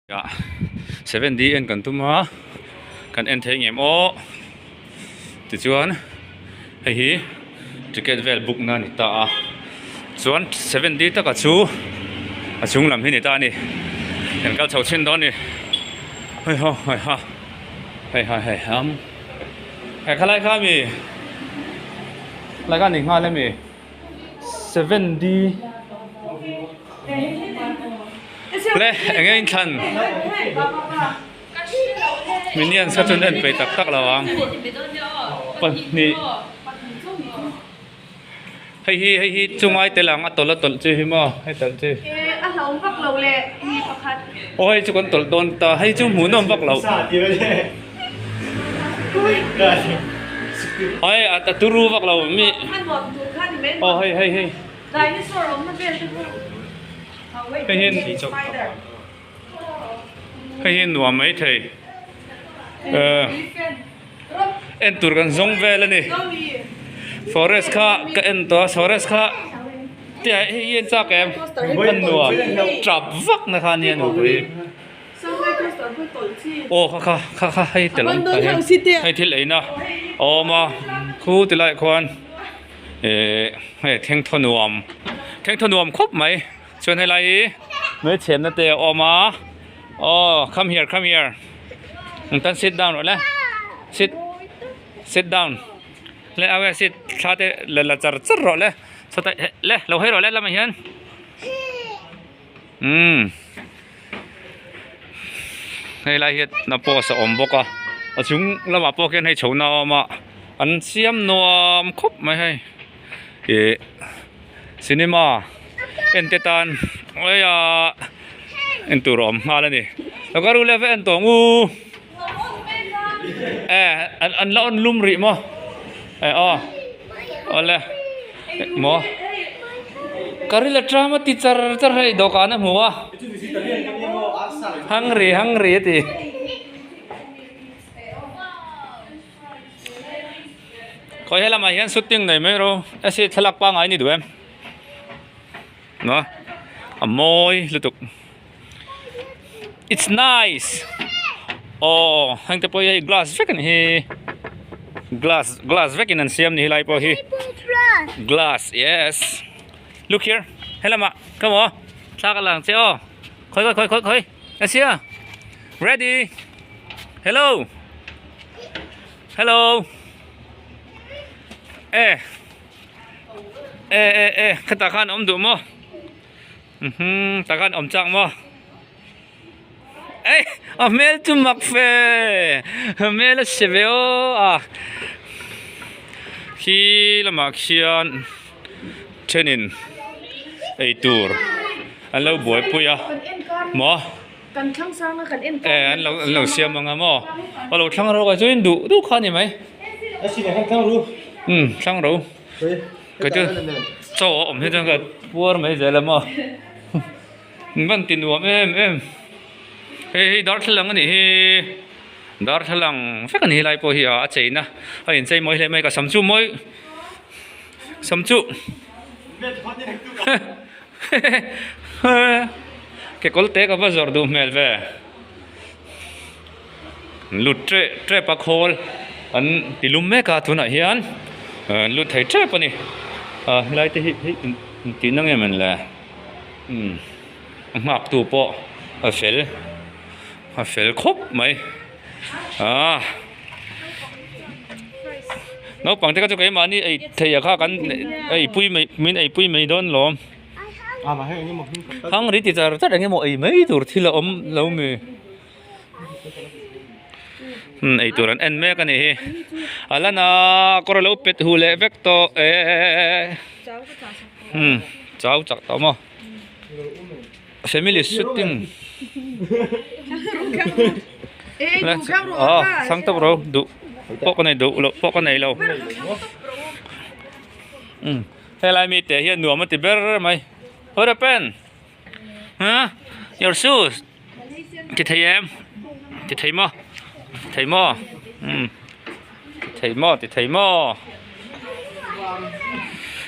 Ah 7D en kan tum a kan en thei ngem aw tichuan hei hi ticket vel book na a ni ta a chuan 7D taka chu a chung lam hi a ni ta a ni kan kal chho chhin dawn a ni hei ha hei ha hei ha hei ham he khalai kha ami khalai kha a ni nghal ami. 7D Le eng nge inthlan Minions kha chuan en peih tak tak lo ang pahnih hei hi hei hi chungai tel ang a tawlh a tawlh chi hi maw hei tawlh chi aw hei chu kan tawlh dawn ta hei chu hmuhnawm vak loh. Hei a turu vak lo mi aw hei hei hei hei hi hei hi nuam mai thei eh en tur kan zawng vel a ni forest kha ka en tawh a forest kha tia hei hi en chak em a nuam tap vak na kha nia nupui. Aw kha kha kha kha hei tel awm ta hian hei thil eina a awm a khu ti laiah khuan ihh hei thengthaw nuam thengthaw nuam khawp mai chuan helai hi hmeichhenna te a awm a aw come here come here an tan sit down rawh le sit sit down le a sit thla te la la char char rawh le sawtah le lo hawi rawh le lamah hian. Umm hei lai hian a post a awm bawk a a chung lamah pawh khian hei chhohna a awm a an siam nuam khawp mai hei ih cinema en te tan heia en tur a awm nghal a ni lo kal ru leh en tawh ang u e an la on lum rih maw e aw awle. Maw? Ka ril atang a ti char char hei dawhkan a hmu a. Hungry hungry a ti. Khawi helamah hian shooting nei mai rawh a si thlalak pangngai ni duh em? Maw? A mawi lutuk. It's nice aw heng te pawh hi hei glass vek a ni hi glass glass vekin an siam ni helai pawh hi glass yes look here helamah come on thla ka lang che aw khawi khawi khawi khawi asia ready hello hello e e e e khetah khan awm duh maw. Umm tak an awm chak maw ei a hmel chu mak fe a hmel a chhe ve aw a khi lamah khian thenin eitur an lo buaipui a maw e an lo an lo siam ang a maw a lo thlang ro ah chuan duh duh kha a ni mai umm thlang ro. Kei chu chaw a awm hi chuan ka puar mai zel a maw min van ti nuam em em hei hi darthlalang a nih hi darthlalang vek a ni helai pawh hi a a cheina a inchei mawi hle mai ka sam chu mawi sam chu kekawr te ka va zawrh duh hmel ve lut tep tep a khawl an ti lum mek a tunah hian an lut thei tep a ni ah helai te hi hei intih na nge mawn le umm a nghak tu pawh a fel a fel khawp mai ah naupang te kha chu keimahni ei theih ah kha kan eipui mai min eipui mai dawn lawm. Hang ri ti char char eng emaw ei mai tur thil a awm lo mi umm ei tur an en mek a nih hi a lan a kawr alo pet hu leh vek tawh e umm chau chak tawh maw family shooting aw thlang tawp ro duh pawh ka nei duh loh pawh ka nei lo umm. Helai mite hian nuam a ti ber mai. What happened? Huh? Your shoes? Ti thei em? Ti thei maw? Thei maw? Hmm. Ti thei maw? Ti thei maw?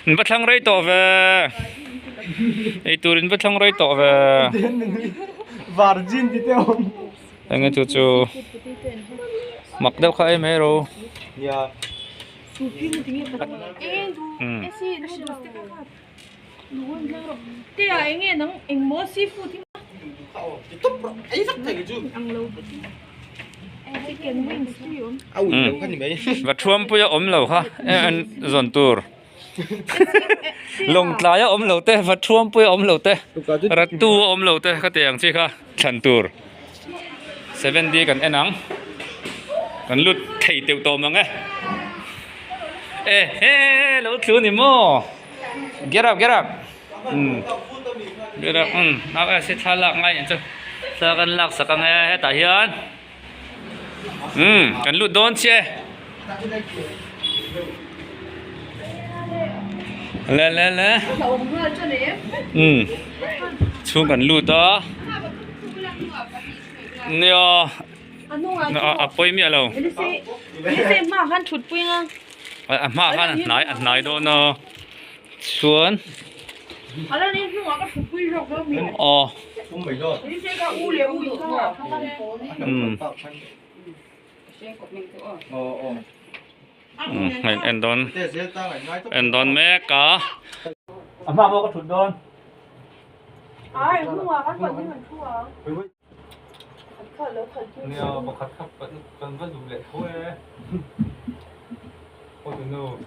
In va thlang rei tawh ve. Ei tur in va thlang rei tawh ve. Virgin ti te awm. Enge chu chu mak deuh kha ei mai ro. Nia. Umm. Va thuampuia awm lo kha zawn tur. Lawngtlaia awm lo te, va thuampuia awm lo te, ratu a awm lo te ka ti ang chi kha thlan tur. 7D kan en ang. Kan lut thei teuh tawh mang e. Ehe lo thlu ni maw. Get up get up. Umm get up umm nau e si thla lak ngai chu thla kan lak sak ang e hetah hian umm kan lut dawn chiah e le le le umm chhung kan lut a nia a pawi miah lo a hmaah khan a hnai a hnai dawn a. Chuan aw umm hei en dawn en dawn mek a. A hma pawh ka thut dawn. Nia pakhat kha kan va duh leh tho e What to know.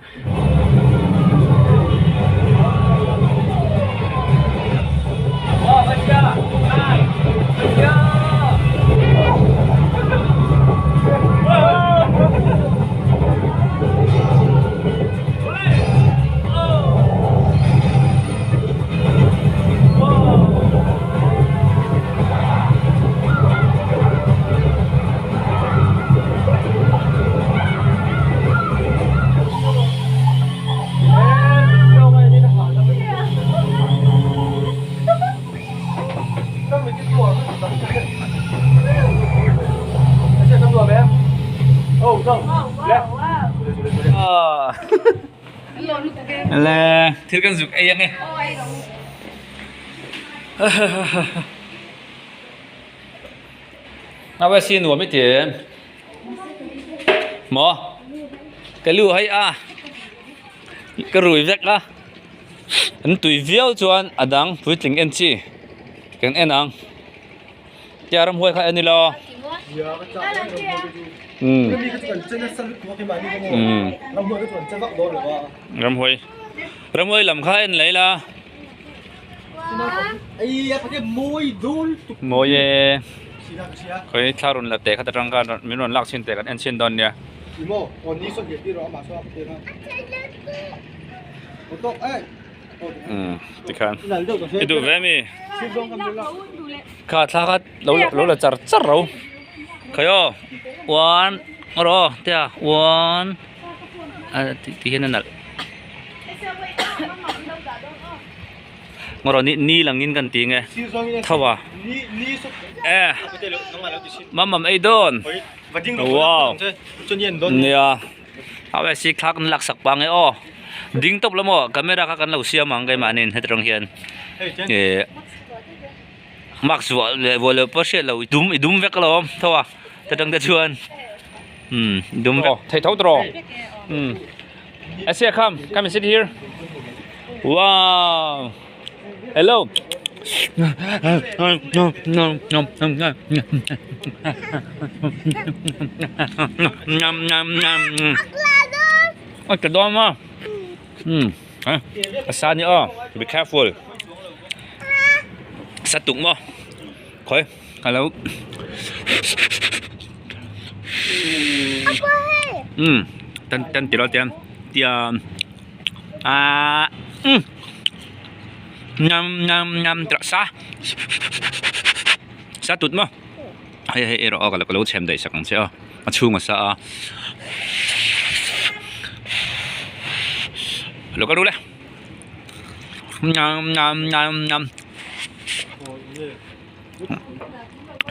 Le thil kan zuk ei ang e. Awe si nuam i ti em? Maw? Ka lu hei a ka rui vek a an tui viau chuan a dang puitling en chi kan en ang tia ramhuai kha en ila umm umm ramhuai ramhuai lam kha en leh ila. Mawi e khawi thla rawn la teh khat atang khan min rawn lak chhin teh kan en chhin dawn nia. Umm tikhan i duh ve mi kha thla kha lo lo la char char ro khawi aw one rawh aw tia one ti hian a nalh. Ngaw ni ni langin kan ti nge tho a e mamam ei dawn wow nia a ve si thla kan lak sak pang e aw ding tawp lo maw camera kha kan lo siam ang keimahni heti rawng hian eh mask vuah leh vuah loh pawh hriat loh i dum i dum vek alawm tho a ta tang te chuan umm dum vek thei tho tawh umm. Asia come come and sit here wow hello Ôi cái đó mà ừ xa nữa be careful sát tụng mà khoi hello um tan tan ti lo tiam tiam ah um nham nham nham tah sa sa tut maw hei hei erawh aw ka lo chhem daih sak ang che aw a chhung a sa a lo kal ru le nham nham nham nham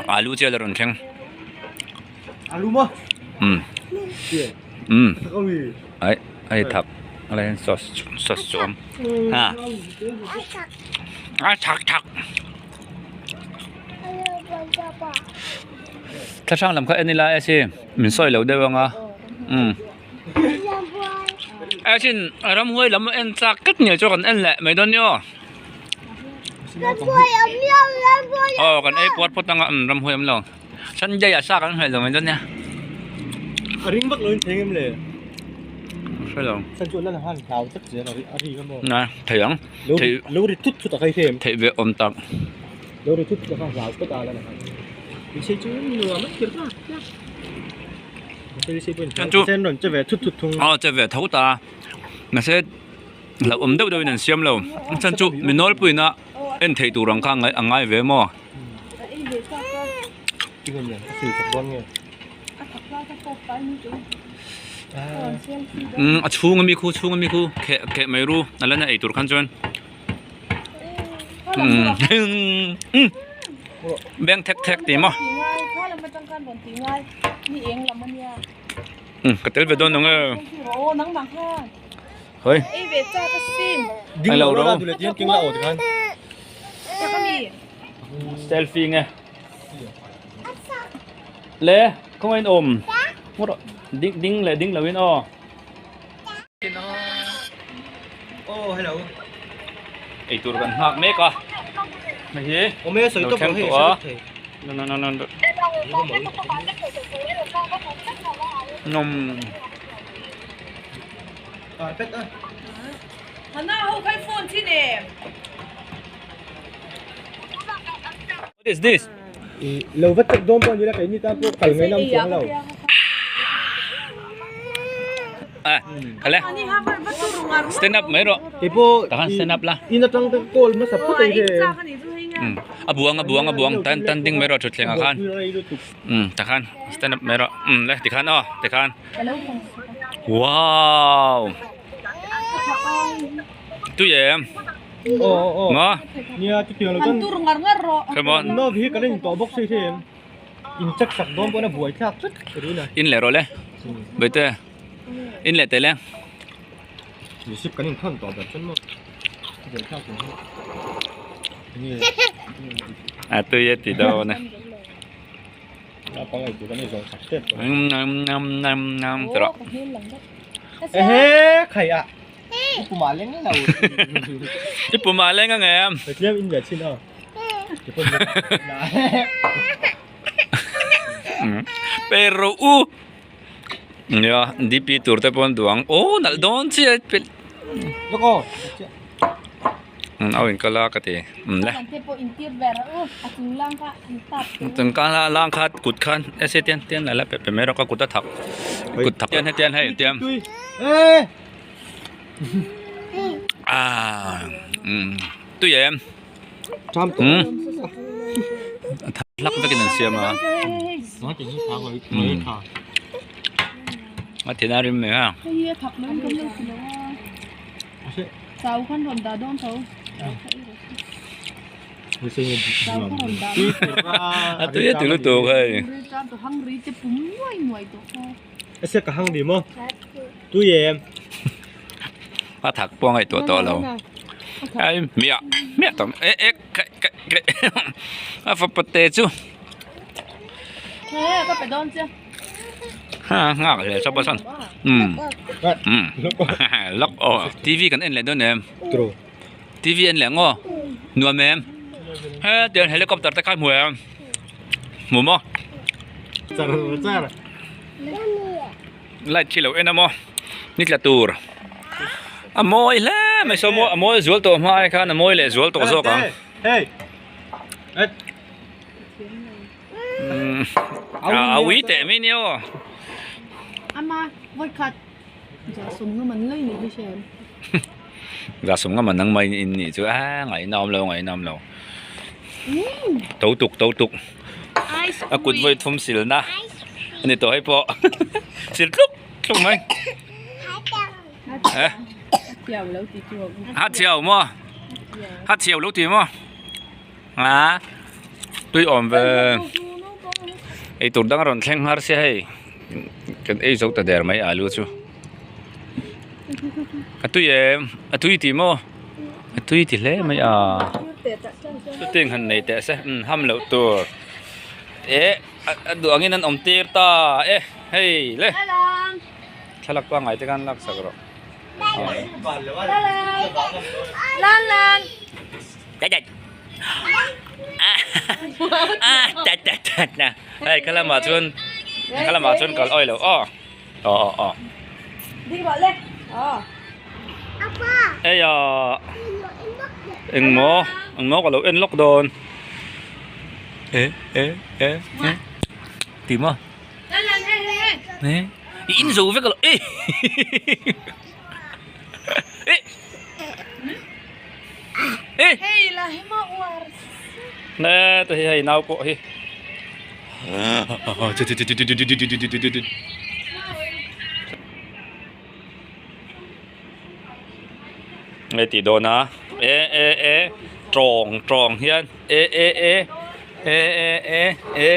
alu chiah la rawn thleng alu maw um um ai ai thak a lai hian sauce sauce chu a awm ha a thak thak. Thlahrang lam kha en ila e si min sawi lo deuh ang a umm e sin ramhuai lam en chak tlat ngei chu kan en leh mai dawn nia aw aw kan ei puar phawt ang a umm ramhuai awm lo Sunday ah sa kan hmeh lo mai dawn nia a ring vak lo in thei ngem le hre lo san chu lan han hlau tlat zel a ri a maw na thei ang thei lo ri thut thut a kai them theih ve awm tak lo ri thut thut a kha hlau tlat a lan han sei chu nuam a tir ta sei sei pawhin chu sen rawn che ve thut thut thung aw che ve tho ta mahse hlauhawm deuh deuhin an siam lo chan chu mi nawlpuiin a en theih tur ang kha a ngai ve maw. Umm a chhung ami khu chhung ami khu kheh kheh mai ru a la na ei tur khan chuan umm beng thek thek tih maw umm ka tel ve dawn ang e hawi ding lo lo ro selfie nge le khawngaih in awm ngawt rawh ding ding leh ding lo in aw oh hello eitur kan nghak mek a hei hi awm e sawi lo tawp thleng hei tawh a thei no no no no nawm carpet a What is this? Lo va tek dawn pawh ni la keini tan pawh kal ngaihna awm chuang lo. Ah, kal e. Stand up mai rawh. Keipawh Takhan stand up la. In atang te call hmasa phawt ei ve. Um, a buang a buang a buang tan tan ding mai rawh thutthleng ah khan. Um, takhan stand up mai rawh. Um, le tikhan aw, tikhan. Wow. Tui em? Aw aw aw. Maw? Nia chutiang lo chuan Tur ngar ngar rawh. Come on. Nerve hi kan in tawh bawk si hi em. In check sak dawn pawh na buai thlak tlat rin a. In leh rawh le. Baite. In leh tel e. Receipt kan in thawn tawh ber chuan maw. Buai thlak tur hi. Enge. A tui e ti dawn e. Naupang ei tur kan ei zawng sak tep tawh. Nam nam nam nam ti rawh. Ehe khai a. I pum ah leng lo. I pum ah leng ang em? Tlem in ve chin a. Pero u. Nia DP tur te pawh an duh ang. Aw nalh dawn chiah e. Lawk aw. Au in kal a ka ti. Um le. Chung ka la lang kha kut khan e se tian tian la la pe pe mai rawh ka kut a thak. Kut thak tian hetian hei tian. Ah um tui em. Um a thak hlak vekin an siam a. Um a thin a rim mai a. A tui a ti lutuk hei. A thak pawh a ngaihtuah tawh lo. Ai miah miah tawh e e kaih kaih kaih a fapa te chu. Ha nghak leh sawp a sawn umm umm lock aw tv kan en leh dawn em tv en leh ang aw nuam em he tiang helicopter te kha hmu em hmu maw light khi lo en a maw ni tla tur a mawi hle mai saw maw a mawi zual tawh hma ai khan a mawi leh zual tawh zawk ang. A ui teh mai nia aw. Ama vawi khat zasawm nga man lai ni hi hriat. Zasawm nga man nang mai in nih chu a ngaihna awm lo ngaihna awm lo. To tuk to tuk. A kut vawi thum silna a ni tawh hei pawh sil tluk tluk mai. Ha thiau maw? Ha thiau lo ti maw? A tui awm ve eitur dang a rawn thleng nghar sia hei kan ei zo ta der mai alu chu a tui em a tui tih maw a tui ti hle mai a. Shooting han nei teh se umm ham loh tur eh a duh angin an awm tir ta e hei le thlalak pangngai te khan lak sak rawh. Hei kha lamah chuan kha lamah chuan kal awih loh aw aw aw aw hei ah engmaw engmaw ka lo en lawk dawn eh eh eh eh ti maw eh i in zo vek alo eh eh eh nè tôi hei nau pawh hi Nge tih dawn a e e e tawng tawng hian e e e e e e e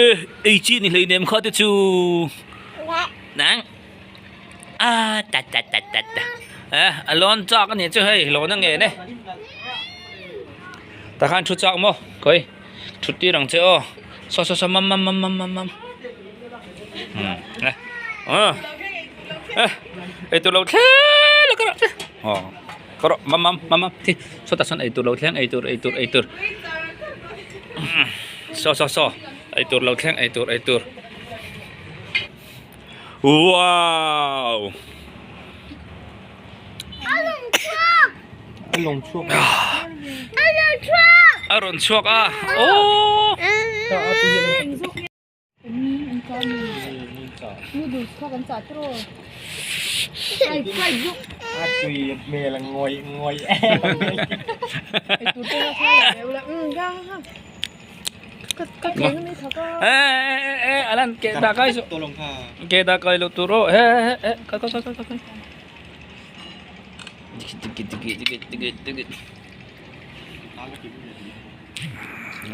e ei chi ni hleinem kha te chu nang a ta ta ta ta ta eh a lawn chak a nih chu hei lawn a ngen e takhan thu chak maw khawi thut tir ang che aw saw saw saw mam mam mam mam mam mam um eh ah eh eitur lo thleng a ka rawh che aw ka rawh mam mam mam mam thi sawtah sawn eitur lo thleng eitur eitur eitur saw saw saw eitur lo thleng eitur eitur. Wow! A rawn chhuak. A rawn chhuak a. Oh! A tui hmel ngawih ngawih em.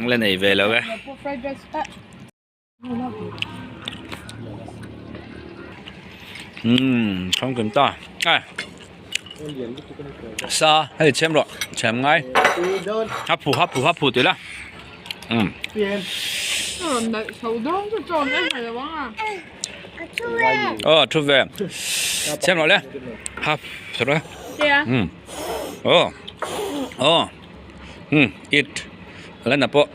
La nei ve lo e. Umm thawng kim ta ai sa hei chhem rawh chhem ngai hap phu hap phu hap phu tih la umm aw thu ve chhem rawh le hap thu rawh umm aw aw umm it a la na pawh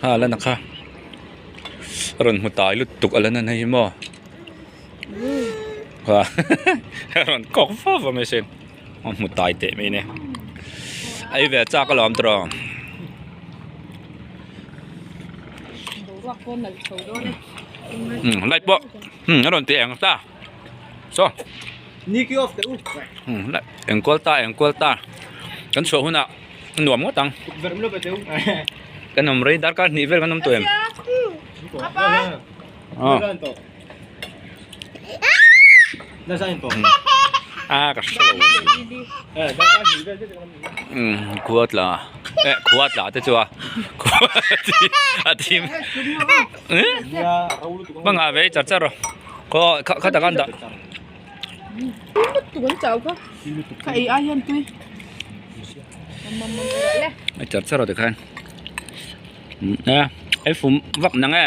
kha a la na kha a rawn hmu tai lutuk a la na hei hi maw a rawn kawk fo fo mai sin a hmu tai teh mai a ni ei ve chak alawm tawh umm light pawh a rawn ti eng ta saw umm eng kual ta eng kual ta kan chhuah hunah a nuam ngawt ang kan awm rei darkar hnih vel kan awm tawh em a ka hre lo umm khua tla eh khua tla te chu a a thim hmangah ve char char rawh khaw kha tak an dah. Char char rawh tikhan a ei fum vak nang e.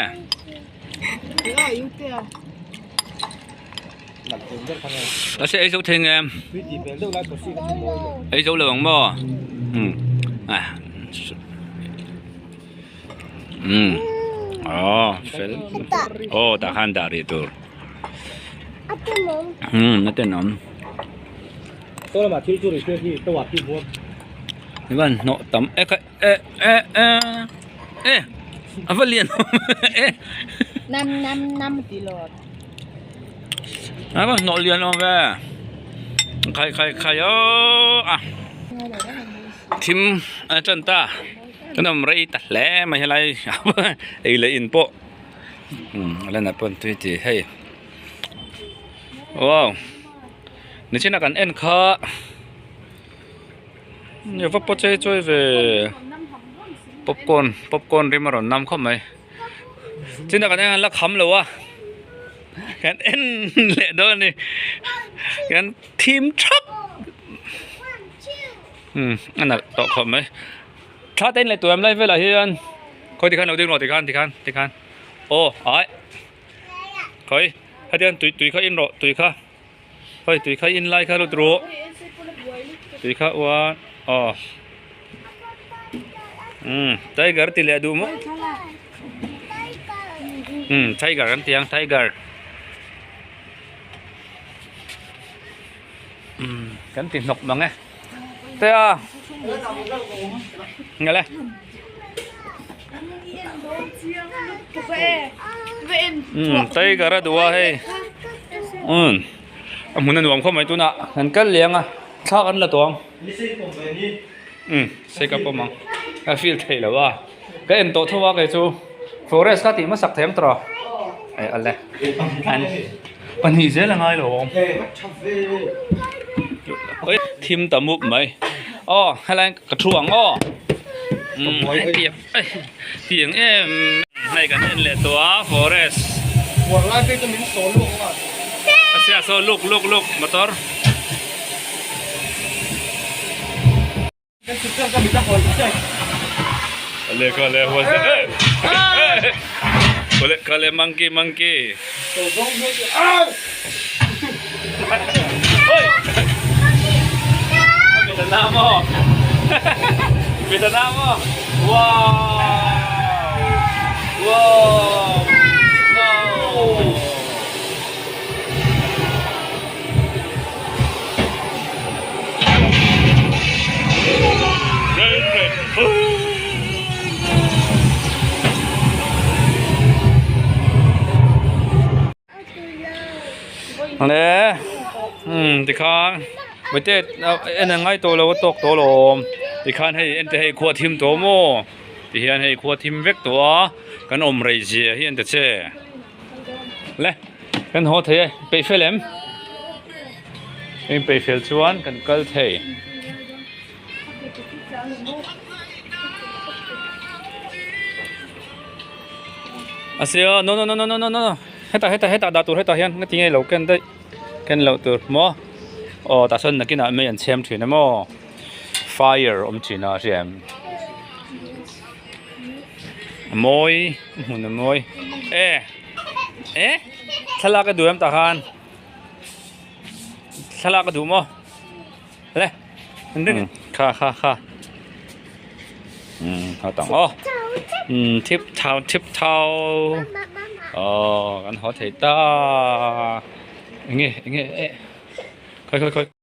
A se ei zo thei nge ei zo lo ang maw umm ah umm aw fel aw tah khan dah rih tur umm a tenawm chuan hnawh tam e kha e e e e a va lian e nam nam nam ti lo a va hnawh lian awm ve khai khai khai aw a thim a tan ta kan awm rei ta hle mai helai ei leh in pawh umm a lan ah pawh an tui tih hei wow nichina kan en kha. Nia va paw chei chawi ve popcorn popcorn rim a rawn nam khawp mai china kan en la kham lo a kan en leh dawn a ni kan thim thap. Umm a nalh tawh khawp mai thla te in leh tuam lai velah hian khawi tikhan lo ding rawh tikhan tikhan tikhan aw ai khawi hetiang tui tui kha in rawh tui kha khawi tui kha in lai kha lut ru tui kha uan aw umm tiger ti leh duh maw umm tiger kan ti ang tiger. Umm kan ti hnawk mang e te a nge le umm tiger a duh a hei umm a hmun a nuam khawp mai tunah kan kal leh ang a thla kan la tawh ang umm sei ka pawm ang ka feel theih loh a ka en tawh tho a kei chu forest kha tih hmasak thei ang tawh eh a le an pahnih zel a ngai lo awm thim ta mup mai aw helai ka thu ang aw umm tiang em hei kan en leh tawh a forest a sia saw luk luk luk motor. Le ka le huan le ka le monkey monkey Vietnam Vietnam wow wow no Le umm tikhan mite en ang ngai tawh lo a tawk tawh alawm tikhan hei en teh hei khua thim tawh maw tihian hei khua thim vek tawh a kan awm rei zia hi en ta che le kan haw thei e peih fel em inpeih fel chuan kan kal thei. A sia no no no no no no no hetah hetah hetah dah tur hetah hian nga tinge lo ken daih ken loh tur maw aw tah sawn nakinah mei an chhem thin emaw fire awm thin a hria em a mawi hmun a mawi e e thlalak a duh em tah khan thlalak a duh maw le kha kha kha umm haw tawng aw umm thip thau thip thau aw kan haw thei ta enge enge eh khawi khawi khawi.